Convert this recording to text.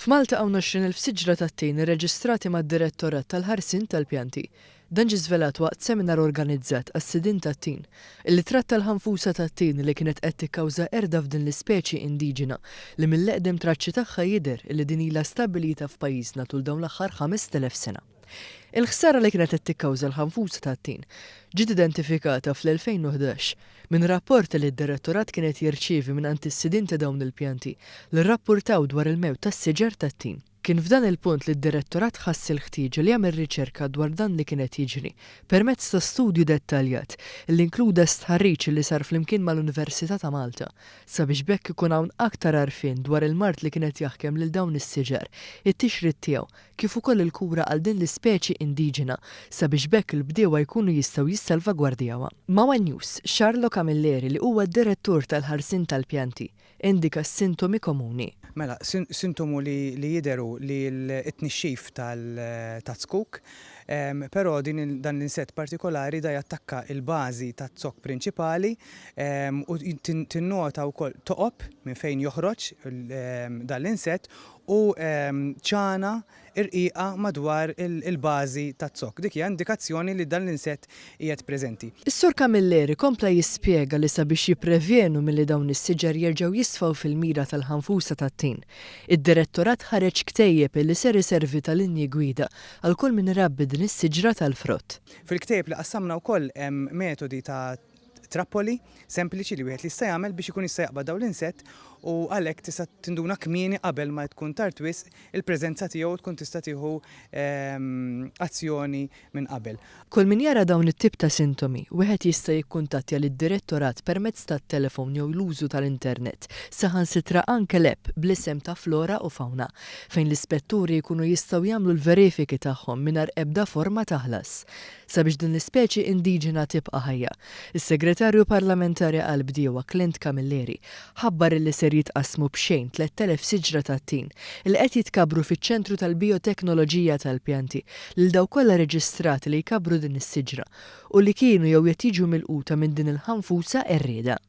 F'Malta hawn 20,000 siġra tat-tin irreġistrati mad-Direttorat tal-Ħarsien tal-Pjanti. Dan ġie żvelat waqt seminar organizzat għas-sidien tat-tin, illi tratta l-ħanfusa tat-tin li kienet qed tikkawża qerda f'din l-ispeċi indiġena li mill-eqdem traċċi tagħha jidher illi din ilha stabbilita f'pajjiżna tul dawn l-aħħar 5,000 sena. Il-ħsara li kienet qed tikkawża l-ħanfusa tat-tin ġiet identifikata fl-2011 minn rapport li d-Direttorat kien qed jirċievi mingħand is-sidien ta' dawn il-pjanti li rrappurtaw dwar il-mewt tas-siġar tat-tin. Kien f'dan il-punt li d-Direttorat ħass il-ħtieġa li jagħmel riċerka dwar dan li kien qed jiġri permezz ta' studju dettaljat li inkluda stħarriġ li sar flimkien mal-Università ta' Malta sabiex b'hekk ikun hawn aktar għarfien dwar il-mard li kien qed jaħkem lil dawn is-siġar, it-tixrid tiegħu kif ukoll il-kura għal din l-ispeċi indiġena sabiex b'hekk il-bdiewa jkunu jistgħu jissalvagwardjawha. Ma' one News, Charlo Camilleri li huwa d-Direttur tal-Ħarsien tal-Pjanti, indika s-sintomi komuni. Mela, sintomu li jidher hu li t-tnixxif taz-zkuk, però din dan l-insett partikolari da jattakka l-bażi taz-zokk prinċipali u tinnota wkoll toqob minn fejn joħroġ dan l-insett u ċana rqiqa madwar il-bażi taz-zokk. Dik hija indikazzjoni li dan l-insett qiegħed preżenti. Is-Sur Camilleri kompla jispjega li sabiex jipprevjenu milli dawn is-siġar jerġgħu jisfaw fil-mira tal-ħanfusa tat-tin, id-Direttorat ħareġ ktejjeb li ser iservi ta' linji gwida għal kull min irabbi din is-siġra tal-frott. Fil-ktejjeb li qassamna wkoll hemm metodi ta' trappoli sempliċi li wieħed li jista' jagħmel biex ikun jista' jaqbad dawn l-insett u għalhekk tista' tinduna kmieni qabel ma tkun tard wisq il-preżenza tiegħu u tkun tista' tieħu azzjoni minn qabel. Kull min jara dawn it-tip ta' sintomi, wieħed jista' jikkuntattja lid-Direttorat permezz tat-telefon jew l-użu tal-internet, saħansitra anke l-app bl-isem ta' Flora u Fauna, fejn l-ispetturi jkunu jistgħu jagħmlu l-verifiki tagħhom mingħajr ebda forma ta' ħlas. Sabiex din l-ispeċi indiġena tibqa' ħajja, is-Segretarju Parlamentari għall-Bdiewa Clint Camilleri ħabbar illi ser jitqassmu b'xejn 3,000 siġra tat-tin li qed jitkabbru fiċ-Ċentru tal-Bijoteknoloġija tal-Pjanti lil dawk kollha reġistrati li jkabbru din is-siġra u li kienu jew qed jiġu milquta minn din il-ħanfusa qerrieda.